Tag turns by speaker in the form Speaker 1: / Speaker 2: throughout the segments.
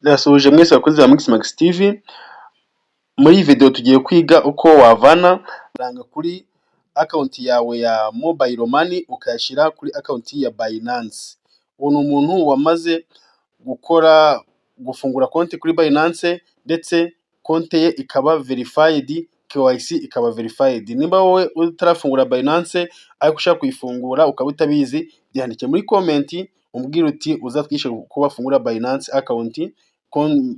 Speaker 1: Ndabasuhuje mwese abakozi ba Mixmax TV. Muri iyi video tugiye kwiga uko wavana amafaranga kuri account yawe ya mobile money ukayashyira kuri account ya Binance. Uwo ni umuntu wamaze gukora, gufungura konti kuri Binance, ndetse konti ye ikaba verified, KYC ikaba verified. Nimba wowe utarafungura Binance ariko ushaka kuyifungura ukaba utabizi, byandike muri comment umbwire uti: "Uzatwigishe uko bafungura Binance account."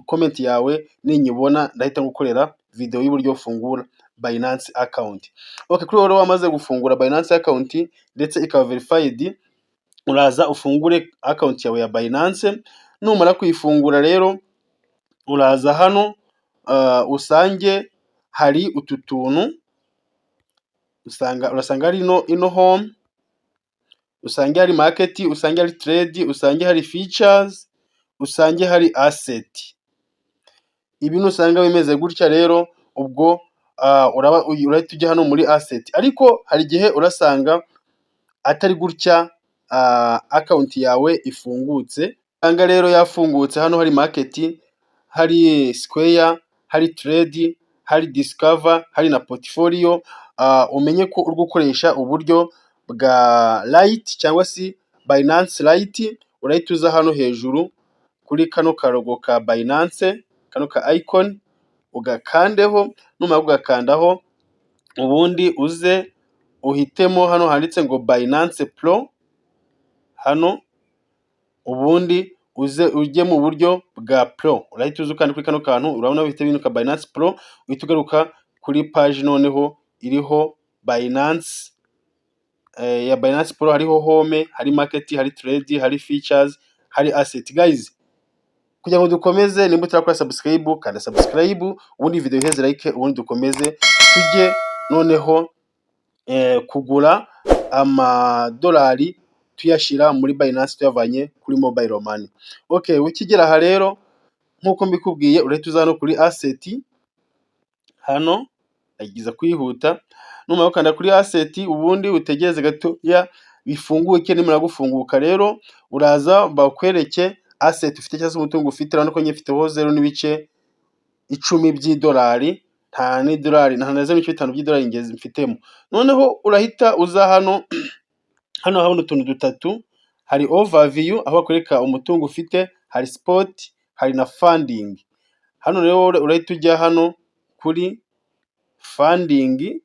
Speaker 1: Comment yawe ninyibona ndahita ngukorera video y'uburyo ufungura Binance account. Okay, kuri wowe wamaze gufungura Binance account ndetse ikaba verified, uraza ufungure account yawe ya Binance. Numara kuyifungura rero, uraza hano usange hari utu tuntu, usanga urasanga hari ino home, usange hari market, usange hari trade, usange hari futures, usange hari asset. Ibi nusanga bimeze gutya rero, ubwo uraba urahita ujya hano muri asset. Ariko hari igihe urasanga atari gutya account yawe ifungutse. Usanga rero yafungutse, hano hari market, hari square, hari trade, hari discover, hari na portfolio. Umenye ko uri gukoresha uburyo bwa Lite cyangwa se Binance Lite. Urahita uza hano hejuru kuri kano ka logo ka Binance, kano ka icon, ugakandeho. Numara kugakandaho, ubundi uze uhitemo hano handitse ngo Binance Pro hano, ubundi uze ujye mu buryo bwa Pro. Urahita uza ukanda kuri kano kantu, urabona bihita bihinduka Binance Pro, uhita ugaruka kuri page noneho iriho Binance ya Binance Pro. Hariho home, hari market, hari trade, hari futures, hari asset. Guys, kugira ngo dukomeze, nimba utarakora subscribe, kanda subscribe, ubundi video iheze like, ubundi dukomeze tujye noneho kugura amadolari tuyashyira muri Binance tuyavanye kuri mobile money. Okay, ukigera aha rero, nk'uko mbikubwiye, urahita uza hano kuri asset hano, agiza kwihuta. Numara gukanda kuri asset, ubundi utegereze gatoya bifunguke. Nimara gufunguka rero, uraza bakwereke asset ufite cyangwa se umutungo ufite. Urabona ko nyifiteho 0.10 by'idolari, nta n'idolari, nta na 0.5 by'idolari ngeze mfitemo. Noneho urahita uza hano, hano habona utuntu dutatu: hari overview aho bakwereka umutungo ufite, hari spot, hari na funding. Hano rero urahita ujya hano kuri funding.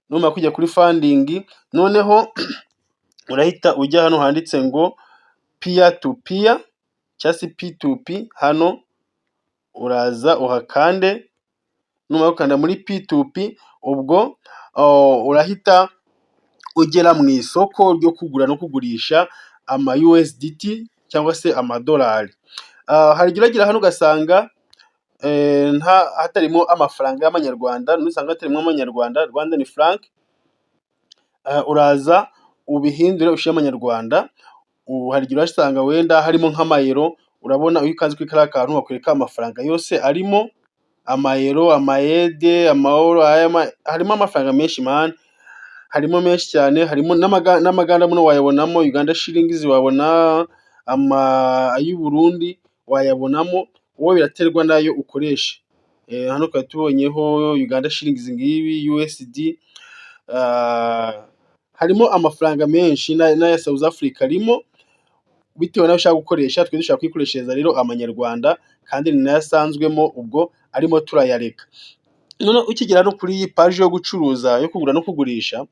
Speaker 1: Numara kujya kuri funding, noneho urahita ujya hano handitse ngo peer to peer cyangwa se P2P. Hano uraza uhakande. Numara gukanda muri P2P, ubwo urahita ugera mu isoko ryo kugura no kugurisha ama USDT cyangwa se amadolari. Hari igihe uragera hano ugasanga hatarimo amafaranga y'amanyarwanda. Nusanga hatarimo amanyarwanda, Rwandan franc, uraza ubihindure ushyire amanyarwanda. Hari igihe urasanga wenda harimo nk'amayero. Urabona iyo ukanze kuri kariya kantu, bakwereka amafaranga yose arimo: amayero, amayede, amaworo, harimo amafaranga menshi man, harimo menshi cyane. Harimo n'amaganda muno wayabonamo, Uganda shillings wabona, ay'u Burundi wayabonamo, wowe biraterwa n'ayo ukoresha. Hano twari tubonyeho Uganda shillings ngibi, USD, harimo amafaranga menshi, n'aya South Africa arimo, bitewe n'ayo ushaka gukoresha. Twe dushaka kwikoreshereza rero amanyarwanda, kandi ni nayo asanzwemo, ubwo arimo turayareka. Noneho ukigera no kuri iyi paji yo gucuruza, yo kugura no kugurisha,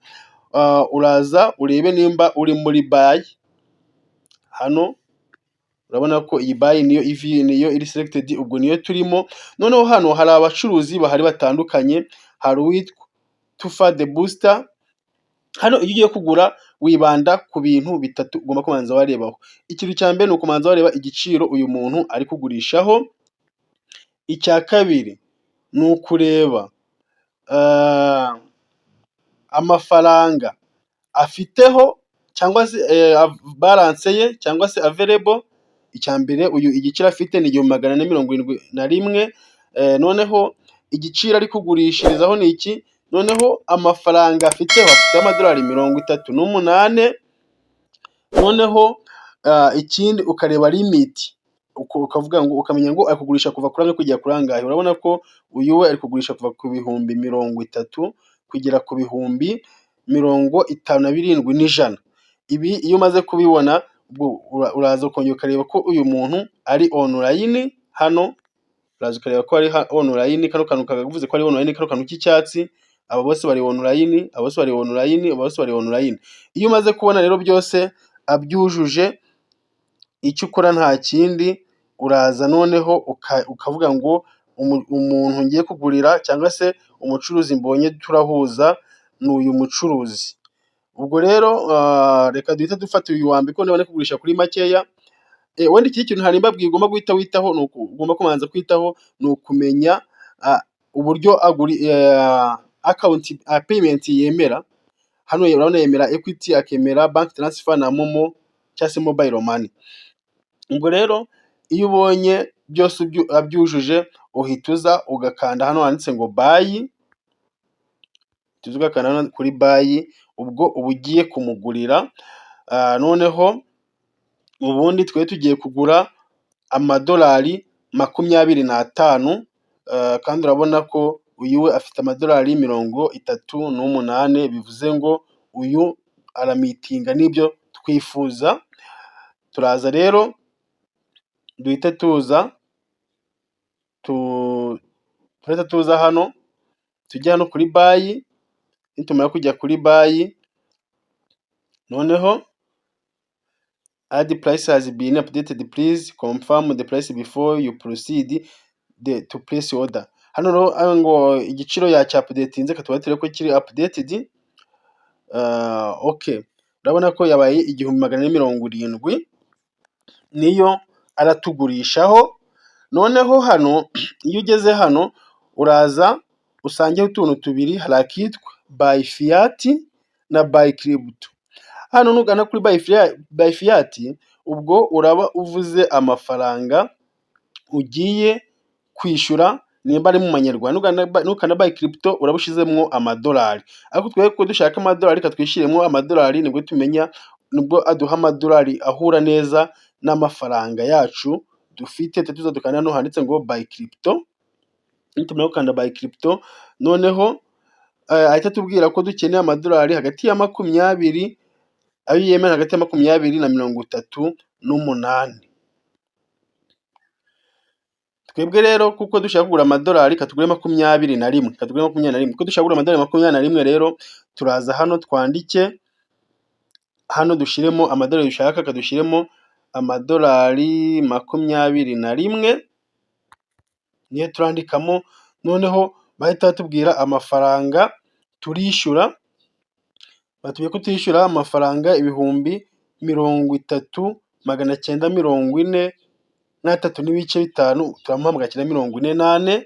Speaker 1: uraza urebe nimba uri muri buy. Hano urabona ko iyi buy niyo ivi, niyo iri selected, ubwo niyo turimo. Noneho hano hari abacuruzi bahari batandukanye, hari uwitwa Tufa the Booster. Hano iyo ugiye kugura wibanda ku bintu bitatu ugomba kubanza warebaho. Ikintu cya mbere ni ukubanza wareba igiciro uyu muntu ari kugurishaho. Icya kabiri ni ukureba amafaranga afiteho cyangwa se balance ye cyangwa se available. Icya mbere, uyu igiciro afite ni 1471. Noneho igiciro ari kugurishirizaho ni iki. Noneho amafaranga afiteho, afiteho amadolari 38. Noneho ikindi ukareba limit. Ukavuga ngo ukamenya ngo ari kugurisha kuva kuri angahe kugera kuri angahe. Urabona ko uyu we ari kugurisha kuva ku 30,000 kugera ku 57,100. Ibi iyo umaze kubibona, uraza ukongera ukareba ko uyu muntu ari online. Hano uraza ukareba ko ari online, kano kantu kavuze ko ari online, kano kantu k'icyatsi. Aba bose bari online, aba bose bari online, aba bose bari online. Iyo umaze kubona rero byose abyujuje, icyo ukora nta kindi, uraza noneho ukavuga ngo umuntu ngiye kugurira cyangwa se umucuruzi mbonye turahuza ni uyu mucuruzi. Ubwo rero reka duhite dufata uyu wa mbere kuko niwe ari kugurisha kuri makeya. Wenda ikindi kintu ntari mbabwiye ugomba guhita witaho, ni ugomba kubanza kwitaho, ni ukumenya uburyo account payment yemera. Hano urabona yemera Equity, akemera bank transfer na MoMo cyangwa se mobile money. Ubwo rero iyo ubonye byose abyujuje, uhita uza ugakanda hano handitse ngo buy, uza ugakanda hano kuri buy, ubwo uba ugiye kumugurira. Noneho ubundi twe tugiye kugura amadolari 25, kandi urabona ko uyu we afite amadolari 38, bivuze ngo uyu arameetinga n'ibyo twifuza. Turaza rero duhite tuza, turahita tuza hano tujye hano kuri buy. Nitumara kujya kuri buy, noneho "Ad price has been updated, please confirm the price before you proceed to place order." Hano rero ngo igiciro yacyupdatinze, reka tuba turebe ko kiri updated. Okay, urabona ko yabaye 1470, niyo aratugurishaho. Noneho hano iyo ugeze hano, uraza usangeho utuntu tubiri: hari akitwa buy fiat na buy crypto. Hano nugana kuri buy fiat, ubwo uraba uvuze amafaranga ugiye kwishyura nimba ari mu manyarwanda. Nukanda buy crypto, uraba ushyizemo amadolari, ariko twebwe ko dushaka amadolari, reka twishyiremo amadolari, nibwo tumenya, nibwo aduha amadolari ahura neza n'amafaranga yacu dufite. Tuza dukanda hano handitse ngo buy crypto. Nitumara gukanda buy crypto, noneho ahita atubwira ko dukeneye amadolari hagati ya 20, ayo yemera hagati ya 20 na 38. Twebwe rero kuko dushaka kugura amadolari, katugure 21, katugure 21. Kuko dushaka kugura amadolari 21 rero, turaza hano twandike hano, dushyiremo amadolari dushaka, kadushyiremo amadolari 21 niyo turandikamo. Noneho bahita batubwira amafaranga turishyura. Batubwiye ko turishyura amafaranga 30,943.5, turamuha 944.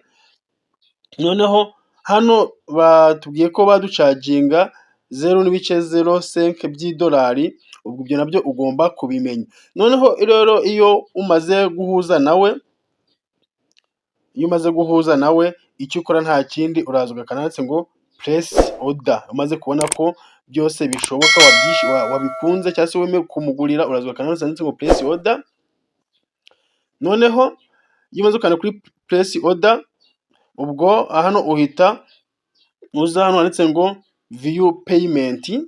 Speaker 1: Noneho hano batubwiye ko baducharginga 0.05 by'idolari, ubwo ibyo nabyo ugomba kubimenya. Noneho rero iyo umaze guhuza nawe, iyo umaze guhuza nawe, icyo ukora nta kindi, uraza ugakanda handitse ngo place order. Umaze kubona ko byose bishoboka, wabikunze cyangwa se wemeye kumugurira, uraza ugakanda handitse ngo place order. Noneho iyo umaze gukanda kuri place order, ubwo hano uhita uza hano handitse ngo view payment.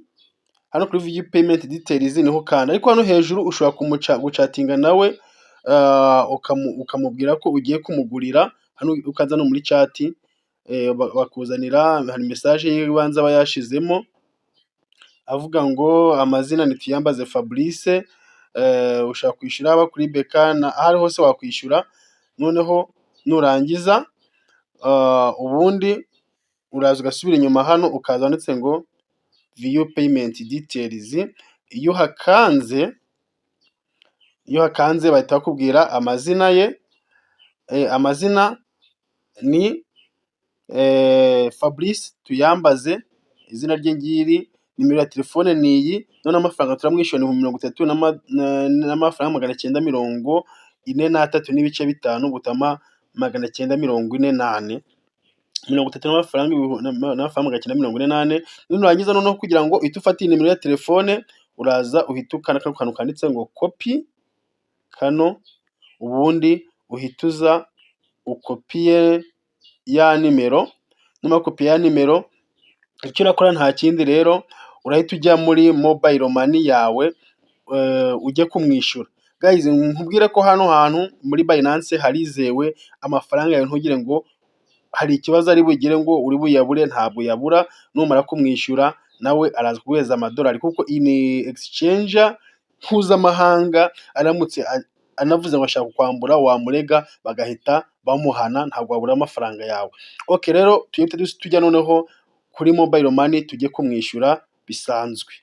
Speaker 1: Hano kuri view payment details niho ukanda, ariko hano hejuru ushobora guchatinga nawe, ukamubwira ko ugiye kumugurira. Hano ukaza no muri chat bakuzanira, hari message y'ibanze aba yashizemo avuga ngo amazina ni Tuyambaze Fabrice, ushobora kwishyura haba kuri BK, aho ari hose wakwishyura. Noneho nurangiza, ubundi uraza ugasubira inyuma hano, ukaza handitse ngo view payment details. Iyo uhakanze bahita bakubwira amazina ye. Amazina ni Fabrice Tuyambaze, izina rye ngiri, nimero ya telefone ni iyi. Noneho amafaranga turamwishyura ni 30,000 n'amafaranga 943.5, gutama 944, 30 n'amafaranga 944. Nurangiza noneho, kugira ngo uhite ufata iyi nimero ya telefone, uraza uhita ukanda kano kantu kanditse ngo copy, kano Ubundi uhita uza ukopiye ya nimero. Numara gukopiya ya nimero, icyo urakora nta kindi rero, urahita ujya muri mobile money yawe ujye kumwishyura. Guys, nkubwire ko hano hantu muri Binance harizewe. Amafaranga yawe ntugire ngo hari ikibazo ari bugire ngo uri buyabure, ntabwo yabura. Numara kumwishyura nawe araza kuguhereza amadolari, kuko iyi ni exchange mpuzamahanga. Aramutse anavuze ngo ashaka kukwambura, wamurega bagahita bamuhana, ntabwo wabura amafaranga yawe. Okay, rero tuhite tujya noneho kuri mobile money tujye kumwishyura bisanzwe.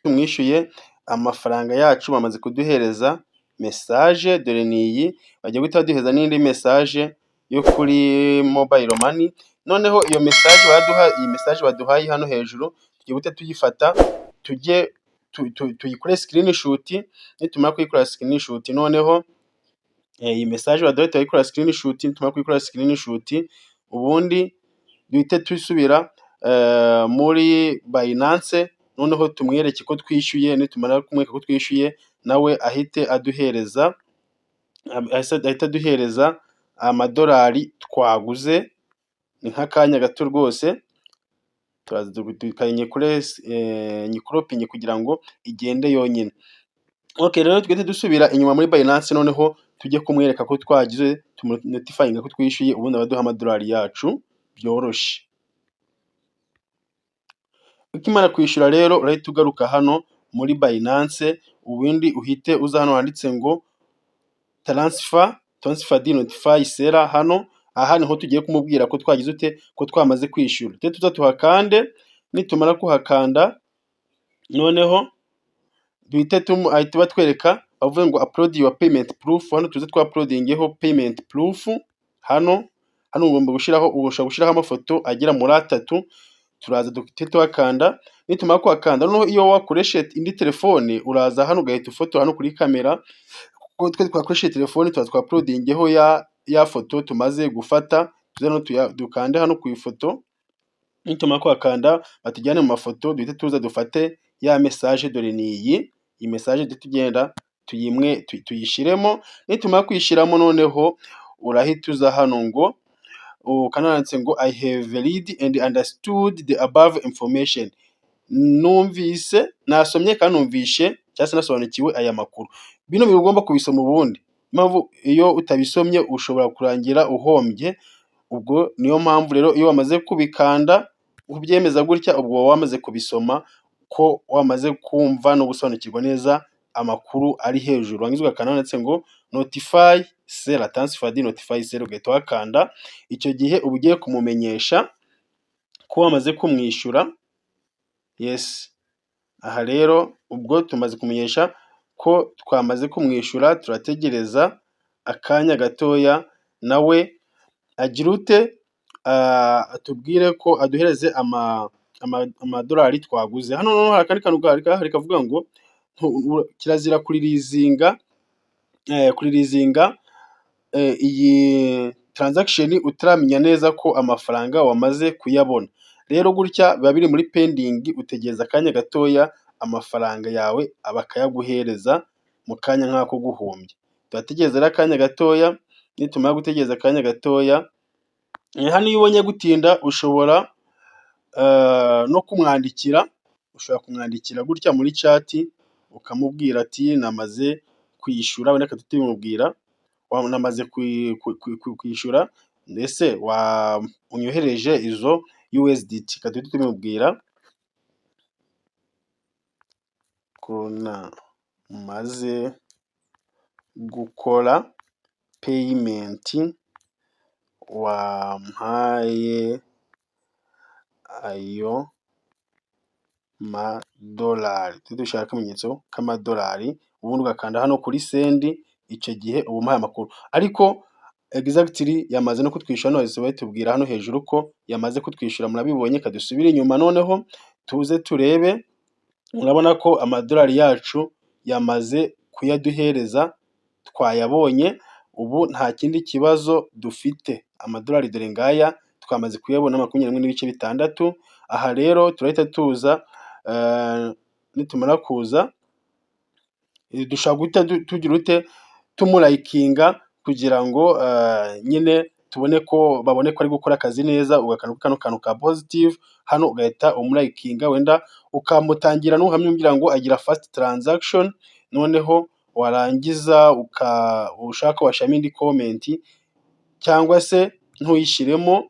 Speaker 1: Tumwishyuye amafaranga yacu, bamaze kuduhereza message, dore ni iyi. Bagiye guhita baduhereza n'indi message yo kuri mobile money. Noneho iyo message baraduha, iyi message baduhaye hano hejuru, tugiye guhita tuyifata tujye tuyikore screenshot. Nitumara kuyikora screenshot, noneho iyi message baduhaye turayikora screenshot. Nitumara kuyikora screenshot, ubundi duhite dusubira muri Binance, noneho tumwereke ko twishyuye. Nitumara kumwereka ko twishyuye, nawe ahite aduhereza amadolari twaguze. Ni nk'akanya gato rwose, nyikoropinge kugira ngo igende yonyine. Okay, rero twihite dusubira inyuma muri Binance, noneho tujye kumwereka ko twagize, tumunotifyinge ko twishyuye, ubundi abaduha amadolari yacu byoroshye. Ukimara kwishyura rero, urahita ugaruka hano muri Binance, ubundi uhite uza hano handitse ngo transfer notify seller. Hano aha niho tugiye kumubwira ko twagize ute, ko twamaze kwishyura. Tujye tuza tuhakande. Nitumara kuhakanda, noneho duhite ahita batwereka bavuga ngo "Upload your payment proof". Hano tuze twa uploadingeho payment proof. Hano ugomba gushyiraho, ushobora gushyiraho amafoto agera muri atatu. Turaza duhite tuhakanda. Nitumara kuhakanda, noneho iyo wakoresheje indi telefone, uraza hano ugahita ufotora hano kuri kamera. Kuko twe twakoresheje telefone, tuba twa uploadingeho ya foto tumaze gufata. Tuze hano dukande hano ku ifoto. Nitumara kuhakanda, batujyane mu mafoto, duhite tuza dufate ya message. Dore ni iyi message, duhite tugenda tuyimwe tuyishyiremo. Nitumara kuyishyiramo, noneho urahita uza hano ngo handitse ngo "I have read and understood the above information", numvise, nasomye kandi numvishe cyangwa se nasobanukiwe aya makuru. Bino bintu ugomba kubisoma ubundi. Impamvu iyo utabisomye ushobora kurangira uhombye. Ubwo niyo mpamvu rero iyo wamaze kubikanda ubyemeza gutya, ubwo uba wamaze kubisoma, ko wamaze kumva no gusobanukirwa neza amakuru ari hejuru. Warangiza ugakanda handitse ngo "Notify seller", transfer notify seller, ugahita uhakanda. Icyo gihe uba ugiye kumumenyesha ko wamaze kumwishyura. Yes, aha rero ubwo tumaze kumenyesha ko twamaze kumwishyura, turategereza akanya gatoya nawe agira ute, atubwire ko aduhereze amadolari twaguze. Hano noneho hari akandi kantu gahari kavuga ngo kirazira kureleasinga iyi transaction utaramenya neza ko amafaranga wamaze kuyabona. Rero gutya biba biri muri pending, utegereza akanya gatoya amafaranga yawe bakayaguhereza mu kanya nk'ako guhumbya. Turategereza rero akanya gatoya. Nitumara gutegereza akanya gatoya, hano iyo ubonye gutinda ushobora no kumwandikira, ushobora kumwandikira gutya muri chat ukamubwira ati "Namaze kwishyura", wenda reka tubimubwira, "Namaze kwishyura, mbese unyohereje izo USDT?" Reka duhite tumubwira ko namaze gukora payment, wampaye ayo madolari. Tujye dushyiraho akamenyetso k'amadolari, ubundi ugakanda hano kuri send. Icyo gihe uba umuhaye amakuru. Ariko exactly yamaze no kutwishyura, hano bahise batubwira hano hejuru ko yamaze kutwishyura, murabibonye. Reka dusubire inyuma noneho tuze turebe, murabona ko amadolari yacu yamaze kuyaduhereza, twayabonye, ubu nta kindi kibazo dufite. Amadolari dore ngaya twamaze kuyabona, 21.6. Aha rero turahita tuza, nitumara kuza dushobora guhita tugira ute, tumurayikinga kugira ngo nyine tubone ko babone ko ari gukora akazi neza. Ugakanda kano kantu ka positive hano, ugahita umurayikinga, wenda ukamutangira n'ubuhamya umbwira ngo agira fast transaction. Noneho warangiza ushaka washyiramo indi comment cyangwa se ntuyishyiremo,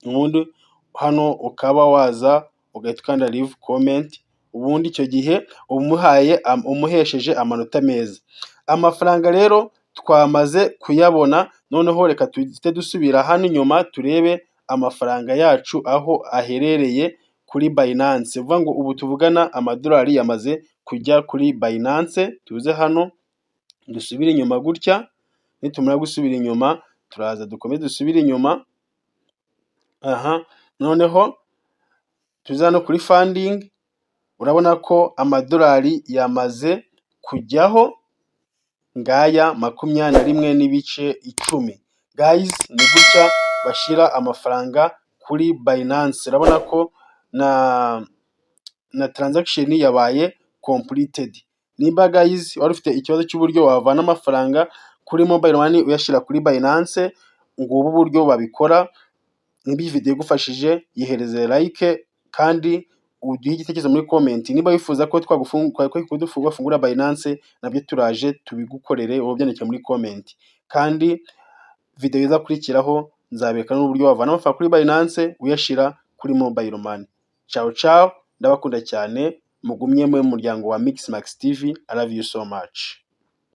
Speaker 1: ubundi hano ukaba waza ugahita ukanda leave comment. Ubundi icyo gihe umuhaye, umuhesheje amanota meza. Amafaranga rero twamaze kuyabona. Noneho reka tuhite dusubira hano inyuma, turebe amafaranga yacu aho aherereye kuri Binance. Bivuga ngo ubu tuvugana amadolari yamaze kujya kuri Binance. Tuze hano dusubire inyuma gutya. Nitumara gusubira inyuma, turaza dukomeze dusubire inyuma. Aha noneho tuze hano kuri funding, urabona ko amadolari yamaze kujyaho, ngaya 21.10. Guys, ni gutya bashyira amafaranga kuri Binance. Urabona ko na transaction yabaye completed. Nimba guys wari ufite ikibazo cy'uburyo wavana amafaranga kuri mobile money uyashyira kuri Binance, ngubu uburyo babikora. Niba iyi video igufashije, yihereze like kandi uduhe igitekerezo muri comment. Niba wifuza ko twafungura Binance, nabyo turaje tubigukorere, wowe ubyandike muri comment. Kandi video izakurikiraho nzabereka n'uburyo wavana amafaranga kuri Binance uyashyira kuri mobile money. Ciao ciao, ndabakunda cyane, mugumye mu muryango wa Mix Max TV. I love you so much.